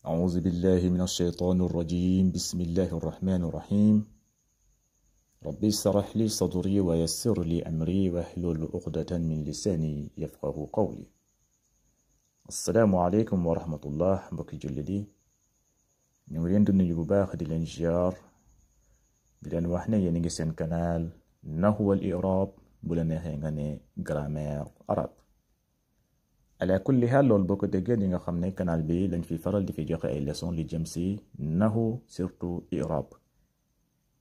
أعوذ بالله من الشيطان الرجيم. بسم الله الرحمن الرحيم. ربي اشرح لي صدري ويسر لي أمري واحلل عقدة من لساني يفقه قولي. السلام عليكم ورحمة الله. mbokki jullit yi ñu ngi leen di nuyu bu baax di leen ziar di leen wax ne yéen a ngi seen canal Nahwu wal I'rab bu la neexee nga ne grammaire arabe. ala kulli haal loolu boo ko déggee di nga xam ne canal bi lañ fi faral di fi joxe ay leçon li jëm si nahu surtout i'rab.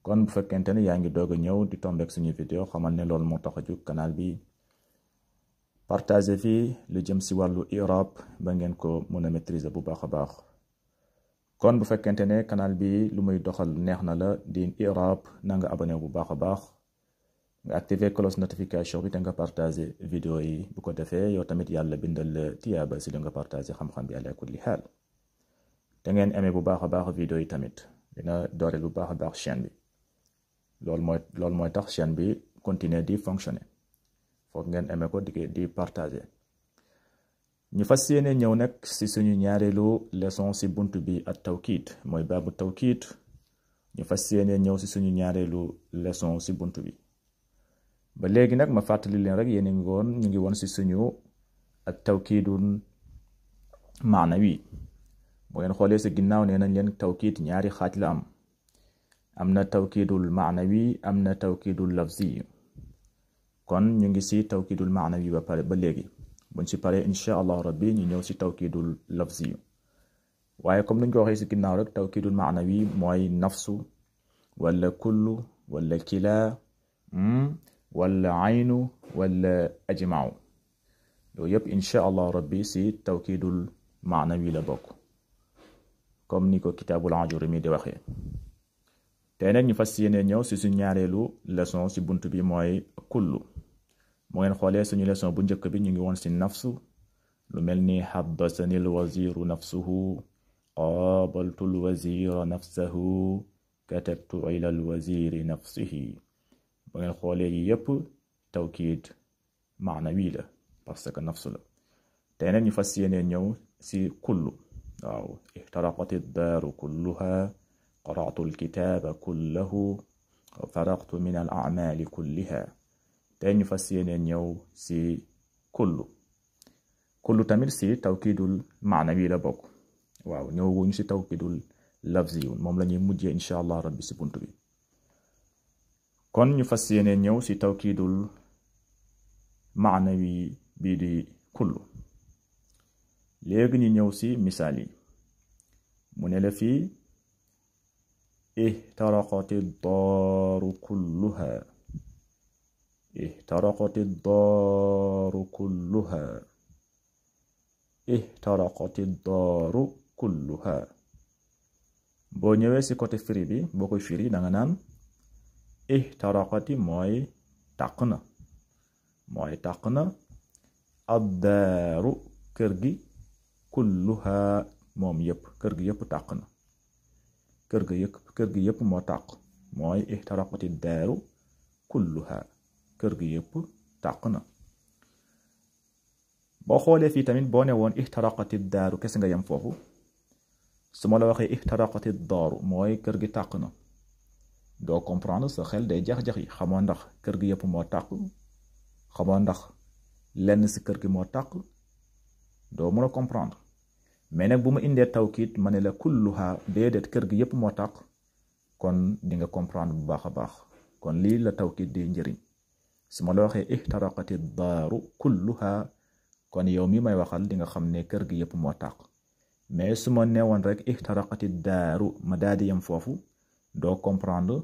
kon bu fekkente ne yaa ngi doog a ñëw di tombeek suñu vidéo xamal ne loolu moo tax a jóg canal bi partager fii lu jëm si wàllu i'rab ba ngeen ko mën a maîtriser bu baax a baax. kon bu fekkente ne canal bi lu muy doxal neex na la di i'rab na nga abonné bu baax a baax nga activer cloche notification bi te nga partager vidéo yi bu ko defee yow tamit yàlla bindal la tiyaaba si li nga partager xam-xam bi ala kulli haal. te ngeen aimé bu baax a baax vidéo yi tamit dina dooleel bu baax a baax chaîne bi. loolu mooy tax chaîne bi continuer di fonctionner. foog ngeen aimé ko di partager. ñu fas yéene ñëw nag si suñu ñaareelu leçon si buntu bi at tawkiid mooy baabu tawkiid. ñu fas yéene ñëw si suñu ñaareelu leçon si buntu bi. ba léegi nag ma fàttali leen rek yéen ñu ngi woon si suñu ak tawkiidun maanawi. bu ngeen xoolee si ginnaaw nee nañ leen tawkiid ñaari xaaj la am na tawkiidul maanawi am na tawkiidul lafzi. kon ñu ngi si tawkiidul maanawi ba léegi buñ si paree incha allah rabbi ñu ñëw si tawkiidul lafzi. waaye comme nuñ ko waxee si ginnaaw rek tawkiidul maanawi mooy nafsu wala kullu wala kilaa wala aynu wala ajmaaw. yooyu yëpp incha allah rabbi si tawkiidul maanawi la bokk comme ni ko kitaabul ajurumi di waxee. tey nag ñu fas yéene ñëw si suñu ñaareelu leçon si bunt bi mooy kullu. moo ngeen xoolee suñu leçon bu njëkk bi ñu ngi woon si nafsu lu mel ni haddasani l waziru nafsuhu qaabaltu l wazira nafsahu katabtu ila l waziri nafsihi. ba ngeen xoolee yi yëpp tawkiid maanawi la parce que nafsu la. tey nag ñu fas yéene ñëw si kullu. waaw ihtaraqati daaru kulluha qara'tu alkitaaba kullahu wa faraqtu min al a'maali kulliha. tey ñu fas yéene ñëw si kullu tamit si tawkiidul maanawi la bokk. waaw ñëw wuñ si tawkiidul lafzi moom la ñuy mujjee incha allah rabbi si bunt bi. kon ñu fas yéene ñëw si tawkiidul maanawi bii di kullu. léegi ñu ñëw si misaal yi. mu ne la fii ihtaraqati daaru kulluha. ihtaraqati daaru kulluha. ihtaraqati daaru kulluha. boo ñëwee si côté firi bi boo koy firi da nga naan ihtaraqati mooy tàq na addaaru kër gi kulluha moom yëpp kër gi yëpp tàq na. kër gi yëpp moo tàq mooy ihtaraqati daaru kulluha kër gi yëpp tàq na. boo xoolee fii tamit boo ne woon ihtaraqati daaru kese nga yem foofu su ma la waxee ihtaraqati daaru mooy kër gi tàq na doo comprendre, sa xel day jax-jax yi xamoo ndax kër gi yëpp moo tàq xamoo ndax lenn si kër gi moo tàq doo mën a comprendre. mais nag bu ma indee tawkiid ma ne la kulluha déedéet kër gi yëpp moo tàq kon di nga comprendre bu baax a baax. kon lii la tawkiid di njëriñ. su ma la waxee ihtaraqati daaru kulluha kon yow mi may waxal di nga xam ne kër gi yëpp moo tàq. mais su ma neewoon rek ihtaraqati daaru ma daal di yem foofu doo comprendre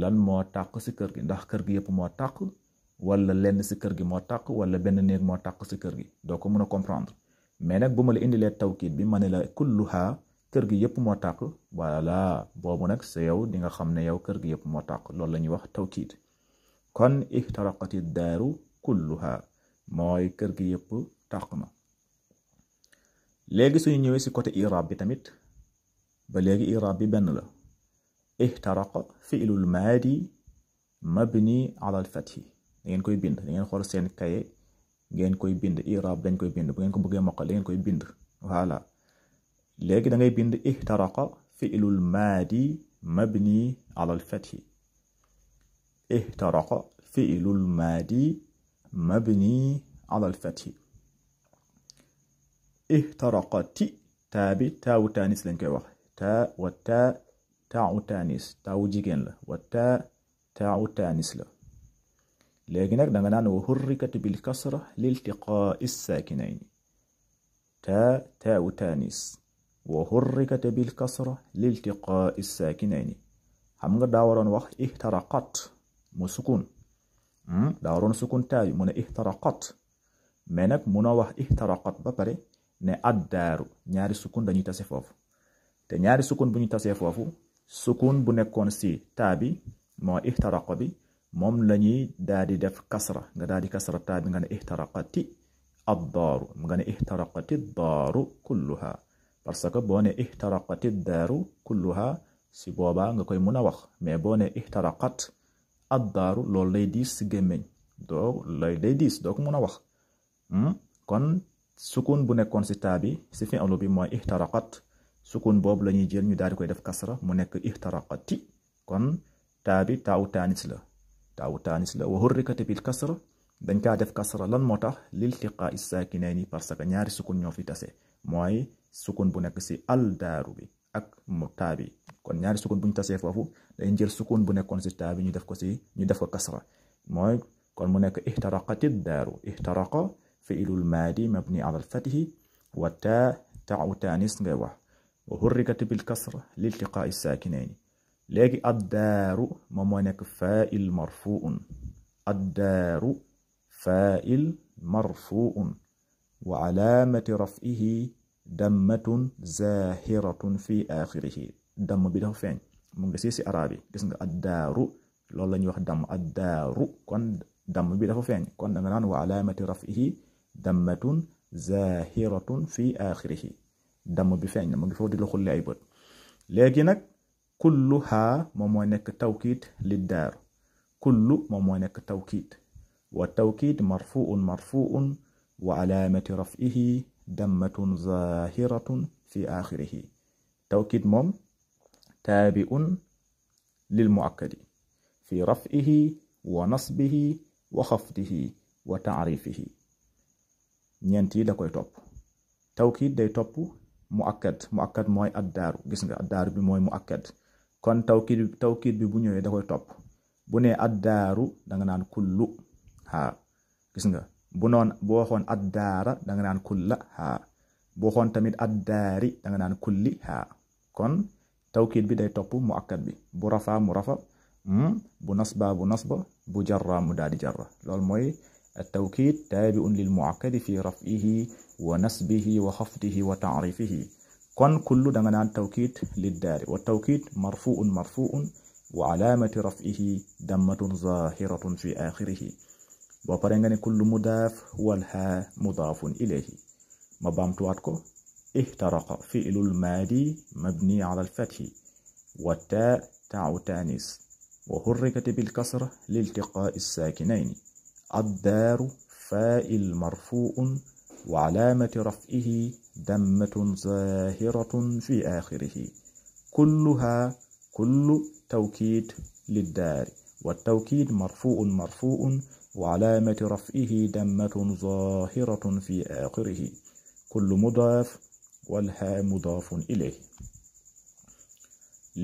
lan moo tàq si kër gi ndax kër gi yëpp moo tàq wala lenn si kër gi moo tàq wala benn néeg moo tàq si kër gi doo ko mën a comprendre. mais nag bu ma la indilee tawkiid bi ma ne la kulluha kër gi yëpp moo tàq voilà boobu nag sa yow di nga xam ne yow kër gi yëpp moo tàq loolu la ñuy wax tawkiid. kon ihtaraqati daaru kulluha mooy kër gi yëpp tàq na. léegi suñu ñëwee si côté i'rab bi tamit ba léegi i'rab bi benn la. ihtaraqa fi'lul maadi mabni ala al fathi da ngeen koy bind da ngeen xool seen kaye ngeen koy bind i'rab dañ koy bind bu ngeen ko bëggee mokkal da ngeen koy bind. voilà léegi da ngay bind ihtaraqa fi'lul maadi mabni ala al-fathi ihtaraqa fi'lul maadi mabni ala al-fathi ihtaraqati taa bi taawu taanis lañ koy wax taa wa taa taawu taanis taawu jigéen la wa taa taawu taanis la léegi nag da nga naan wa hurrikat bil kasra liltiqaa'i saakinayn taa taawu taanis wa hurrikat bil kasra liltiqaa'i saakinayn xam nga daa waroon wax ihtaraqat mu sukun daa waroon sukun taa bi mu ne ihtaraqat mais nag munoo wax ihtaraqat ba pare ne addaaru ñaari sukun dañuy tase foofu te ñaari sukun bu ñu tasee foofu sukun bu nekkoon si taa bi moo ihtaraqa bi moom lañuy daal di def kasra nga daal di kasra taa bi nga ne ihtaraqati addaaru nga ne ihtaraqati addaaru kulluha parce que boo ne ihtaraqati addaaru kulluha si boobaa nga koy mun a wax mais boo ne ihtaraqat addaaru loolu lay diis si gémmiñ day diis doo ko mun a wax kon sukun bu nekkoon si taa bi si fi'lu bi mooy ihtaraqat sukun boobu la ñuy jël ñu daal di koy def kasra mu nekk ihtaraqati kon taa bi taawu taanis la wa hurrikat bil kasra dañ kaa def kasra lan moo tax liltiqaa'i saakinayni parce que ñaari sukun ñoo fi tase mooy sukun bu nekk si al daaru bi ak mu taa bi kon ñaari sukun bu ñu tasee foofu dañ jël sukun bu nekkoon si taa bi ñu def ko kasra mooy kon mu nekk ihtaraqati daaru ihtaraqa fi'lul maadi mabni ala al-fathi wa taa taawu taanis ngay wax wa hurrikat bil kasra liltiqaa'i saakinayni léegi addaaru moom mooy nekk faa'il marfu'un addaaru faa'il marfu'un wa alaamati raf'ihi dammatun zaahiratun fi aaxirihi damm bi dafa feeñ mu ngi si araab yi gis nga addaaru loolu la ñuy wax damm addaaru kon damm bi dafa feeñ kon da nga naan wa alaamati raf'ihi dammatun zaahiratun fi aaxirihi damm bi feeñ na mu ngi foofu di la xulli ay bët léegi nag kulluha moom mooy nekk tawkiid liddaar kullu moom mooy nekk tawkiid wa tawkiid marfu'un wa alaamati raf'ihi dammatun zaahiratun fi aaxirihi tawkiid moom taabi'un lil mu'akkadi fi raf'ihi wa nasbihi wa xafdihi wa ta'riifihi ñeent yi da koy topp tawkiid day topp muakkad mooy addaaru gis nga addaaru bi mooy muakkad kon tawkiid bi bu ñëwee da koy topp bu ne addaaru da nga naan kullu haa gis nga bu waxoon addaara da nga naan kulla haa bu waxoon tamit addaari da nga naan kulli haa kon tawkiid bi day topp muakkad bi bu rafaa mu rafa bu nasba bu jarra mu daal di jarra loolu mooy التوكيد تابع للمؤكد في رفعه ونسبه وخفضه وتعريفه كن كل دغنا توكيد للدار والتوكيد مرفوع وعلامة رفعه دمة ظاهرة في آخره وبرنغني كل مضاف والها مضاف إليه مبامتواتكو احترق فعل الماضي مبني على الفتح والتاء تاء تانيث وحركت بالكسرة لالتقاء الساكنين الدار فاعل مرفوع وعلامة رفعه دمة ظاهرة في آخره كل توكيد للدار والتوكيد مرفوع وعلامة رفعه دمة ظاهرة في آخره كل مضاف والها مضاف إليه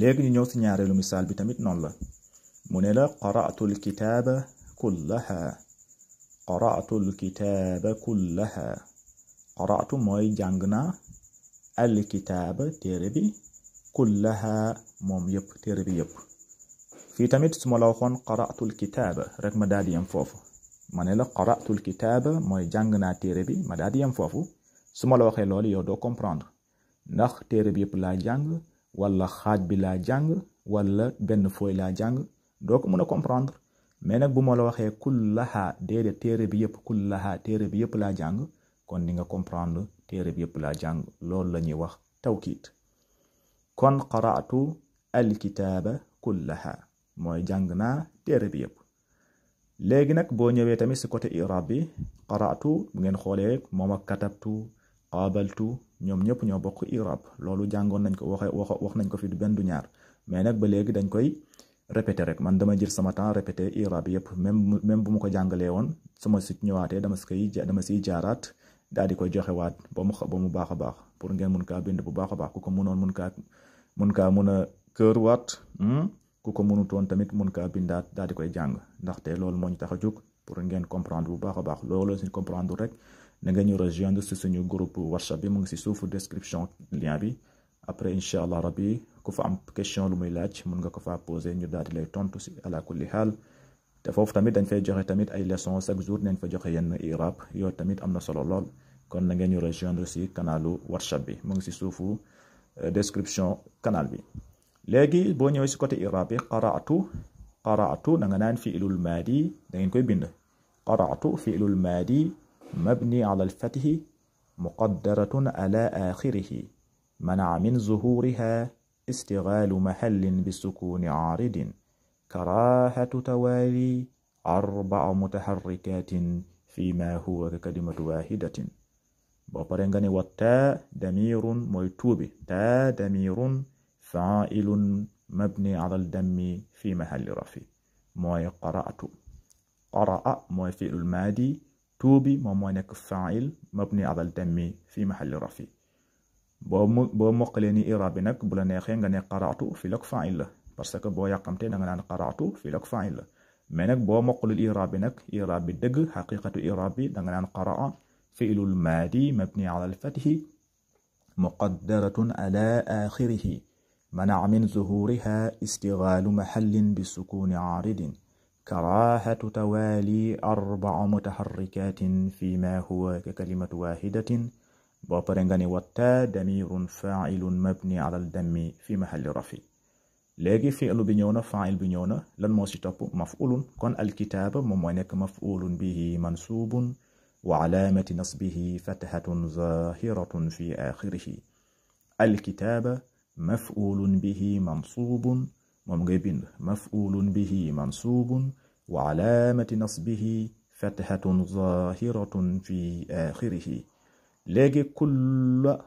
léegi ñu ñëw ci ñaareelu misaal bi tamit noonu la mu ne la qara'tul kitaaba kullaha qara'tul kitaaba kullaha qara'tu mooy jàng naa al kitaaba téere bi kullaha moom yëpp téere bi yëpp fii tamit su ma la waxoon qara'tul kitaaba rek ma daal di yem foofu ma ne la qara'tul kitaaba mooy jàng naa téere bi ma daal di yem foofu su ma la waxee loolu yow doo comprendre ndax téere bi yëpp laa jàng wala xaaj bi laa jàng wala benn fooy laa jàng doo ko mën a comprendre mais nag bu ma la waxee kullaha déedéet téere bi yëpp kullaha téere bi yëpp laa jàng kon di nga comprendre téere bi yëpp laa jàng loolu la ñuy wax tawkiid kon qara'tu alkitaaba kullaha mooy jàng naa téere bi yëpp léegi nag boo ñëwee tamit si côté i'rab bi qara'tu bu ngeen xoolee moom ak katabtu qaabaltu ñoom ñëpp ñoo bokk i'raab loolu jàngoon nañ ko wax nañ ko fi du benn du ñaar mais nag ba léegi dañ koy répété rek man dama jël sama temps répété i'raab yëpp même bu ma ko jàngalee woon sama sit ñëwaatee dama siy jaaraat daal di koy joxewaat ba mu baax a baax pour ngeen mun kaa bind bu baax a baax ku ko mënoon mun a kër waat ku ko mënutoon tamit mun kaa bindaat daal di koy jàng ndaxte loolu moo ñu tax a jóg pour ngeen comprendre bu baax a baax loolu suñ comprendre rek na nga ñu rejoindre si suñu groupe WhatsApp bi mu ngi si suufu description lien bi après incha allah rabbi ku fa am question lu muy laaj mun nga ko faa poser ñu daal di lay tontu si ala kulli xaal te foofu tamit dañ fay joxe tamit ay leçons chaque jour nañ fa joxe yenn i'raab yooyu tamit am na solo lool kon na ngeen ñu rejoindre si kanalu WhatsApp bi mu ngi si suufu description canal bi. léegi boo ñëwee si côté i'raab bi qara'tu da nga naan fi'lul maadi da ngeen koy bind qara'tu fi'lul maadi mabni ala al-fathi muqaddaratun ala akhirihi mana'a min zuhuriha istighalu mahallin bisukuni 'aridin karahatu tawali 4 mutaharrikatin fima huwa kalimatu wahidatin boo pare nga ne wa taa damirun mooy tuubi taa damirun fa'ilun mabni ala al-dammi fi mahalli rafi mooy qara'tu qara'a mooy fi'lul maadi tuubi moom mooy nekk fa'il mabni ala al-dammi fi mahalli rafi boo mokkalee ni i'raab bi nag bu la neexee nga ne qara'tu fi lak fa'il la parce que boo yàqamtee da nga naan qara'tu fi lak fa'il la mais nag boo mokkalul i'raab bi nag i'raab bi dëgg xaqiqatu i'raab bi da nga naan qara'a fi'lul maadi mabni ala al-fathi muqaddaratun ala akhirihi منع من ظهورها استغلال محل بالسكون عارض كراهة توالي 4 متحركات فيما هو ككلمة واحدة بوبرنغاني والتاء ضمير فاعل مبني على الدم في محل رفع léegi fi'lu bi ñëw na fa'il bi ñëw na lan moo ci topp maf'ulun kon alkitaaba moom mooy nekk maf'ulun bihi mansubun wa alaamati nasbihi fathatun zahiratun fi akhirihi alkitaaba مفعول به منصوب ممجبين مفعول به منصوب وعلامة نصبه فتحة ظاهرة في آخره léegi كله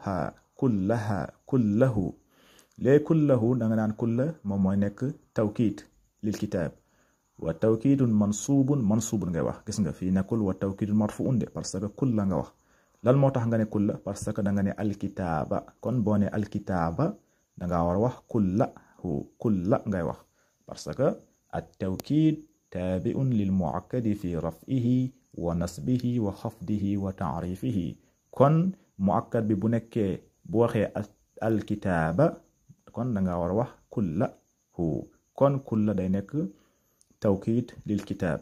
léegi كله danga naan kulla moom mooy nekk tawkiid lil kitaab wa tawkiidun mansuubun ngay wax gis nga fii nekkul wa tawkiidun marfuun de parce que kulla nga wax lan moo tax nga ne kulla parce que danga ne alkitaaba kon boo ne alkitaaba danga war a wax kulla ngay wax parce que at-tawkiid taabi'un lil mu'akkadi fi raf'ihi wa nasbihi wa xafdihi wa ta'rifihi kon mu'akkad bi bu nekkee bu waxee alkitaaba kon danga war a wax kon kulla day nekk tawkiid lil kitaab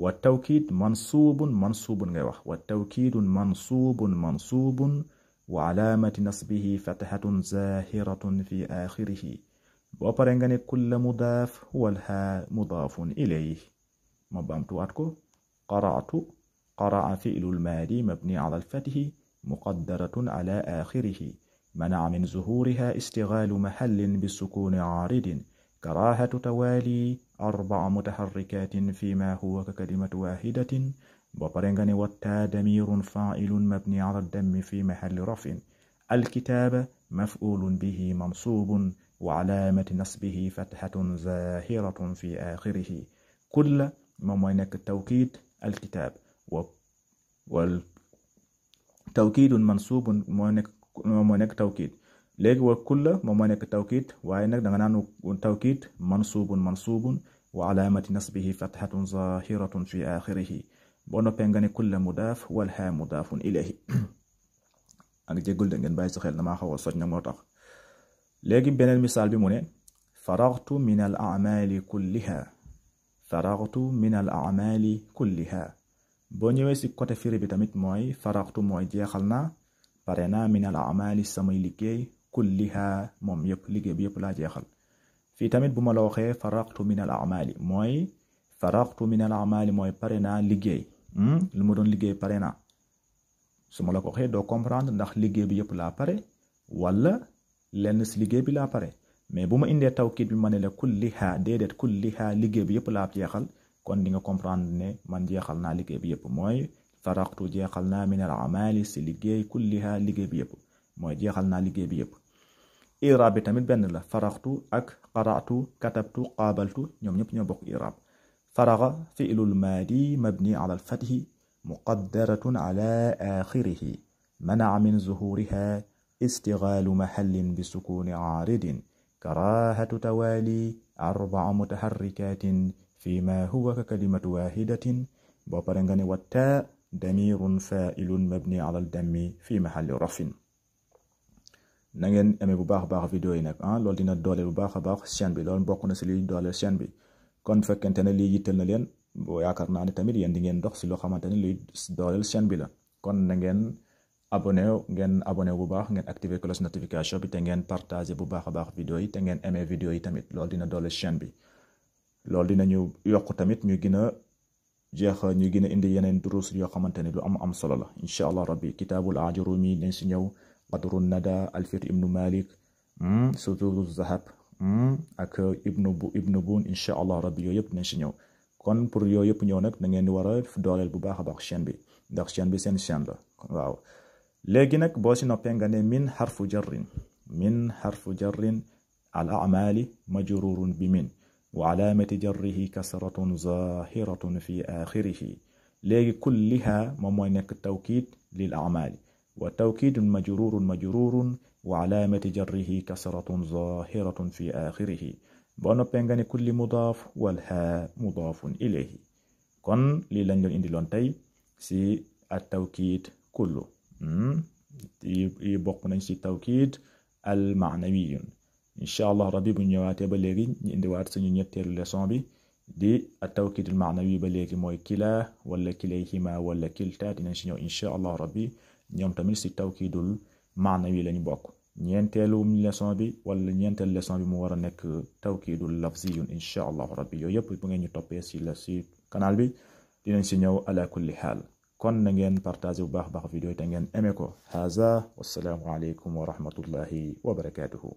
wa tawkiid mansuubun ngay wax wa tawkiidun mansuubun وعلامة نصبه فتحة زاهرة في آخره وبرنغني كل مضاف والها مضاف إليه مبامتواتكو قرأ فعل الماضي مبني على الفتح مقدرة على آخره منع من ظهورها استغلال محل بالسكون عارض كراهة توالي 4 متحركات فيما هو ككلمة واحدة وبرنغني والتاء ضمير فاعل مبني على الدم في محل رفع الكتاب مفعول به منصوب وعلامة نصبه فتحة ظاهرة في آخره كل ممونك التوكيد الكتاب والتوكيد منصوب ممونك توكيد léegi wa kulla moom moo nekk tawkiid waaye nag danga naan tawkiid mansuubun wa alaamati nasbihi fathatun zahiratun fi axirihi boo noppee nga ne kulla mudaaf wal haa mudaafun ilayhi ak jéggul da ngeen bàyyi sa xel damaa xaw a soj nag moo tax léegi beneen misaal bi mu ne faragtu min al a'maali kulliha boo ñëwee si côté firi bi tamit mooy faragtu mooy jeexal naa pare naa min al a'maali samay liggéey kulliha moom yëpp liggéey bi yëpp laa jeexal fii tamit bu ma la waxee faragtu min al a'maali mooy pare naa liggéey lu ma doon liggéey pare naa su ma la ko waxee doo comprendre ndax liggéey bi yëpp laa pare wala lenn si liggéey bi laa pare mais bu ma indee tawkiid bi ma ne la kulliha déedéet kulliha liggéey bi yëpp laa jeexal kon di nga comprendre ne man jeexal naa liggéey bi yëpp mooy faraqtu jeexal naa min al amali si liggéey kulliha liggéey bi yëpp mooy jeexal naa liggéey bi yëpp. i'raab bi tamit benn la faraqtu ak qara'tu katabtu qaabaltu ñoom ñëpp ñoo bokk i'raab. faraga fi'lul maadi mabni ala al fathi muqaddaratun ala axirihi mana'a min zuhuriha istigaalu mahallin bi sukuni aaridin karaahatu tawaali 4 mutaharrikatin fi ma huwa ka kalimatu waahidatin boo pare nga ne wattaa damirun fa'ilun mabni ala al dammi fi mahalli rafin. na ngeen amee bu baax a baax vidéo yi nag loolu dina dooleel bu baax a baax chaîne bi loolu bokk na si liy dooleel chaîne bi kon fekkente ne lii yittal na leen boo yaakaar naa ne tamit yéen di ngeen dox si loo xamante ne luy dooleel chaîne bi la kon na ngeen abonné bu baax ngeen activer cloche notification bi te ngeen partager bu baax a baax vidéo yi te ngeen amee vidéo yi tamit loolu dina dooleel chaîne bi. loolu dinañu yokk tamit ñu gën a indi yeneen durus yoo xamante ne lu am solo la incha allah rabbi. kitaabul ajurumi nañ si ñëw qadru nada alfiyat ibnu malik sududu zahab ak ibnu bun incha allah rabbi yooyu yëpp nañ si ñëw. kon pour yooyu yëpp ñëw nag da ngeen di war a dooleel bu baax a baax chaîne bi ndax chaîne bi seen chaîne la waaw. léegi nag boo si noppee nga ne min xarfu jarrin al amali majrurun bi min wa alaamati jarrihi kasratun zahiratun fi axirihi. léegi kulliha moom mooy nekk tawkiid lil amali wa tawkiidun majrurun wa alaamati jarrihi kasratun zahiratun fi axirihi. boo noppee nga ne kulli mudaaf wal haa mudaafun ilayhi. kon lii lañ leen indiloon tey si at tawkiid kullu yi bokk nañ si tawkiid al maanawiyun. incha allah rabbi bu ñëwaatee ba léegi ñu indiwaat suñu ñetteelu leçon bi di at tawkiid al maanawi ba léegi mooy kilaa wala kilayhima wala kilta dinañ si ñëw incha allah rabbi ñoom tamit si tawkiidul maanawi lañ bokk. ñeenteelu leçon bi wala ñeenteelu leçon bi mu war a nekk tawkiidul lafziyun incha allah rabbi yooyu yëpp bu ngeen ñu toppee si canal bi dinañ si ñëw ala kulli xaal. kon na ngeen partager bu baax vidéo te ngeen aimé ko. haza wassalaamu aleykum wa rahmatullahi wa barakatuhu.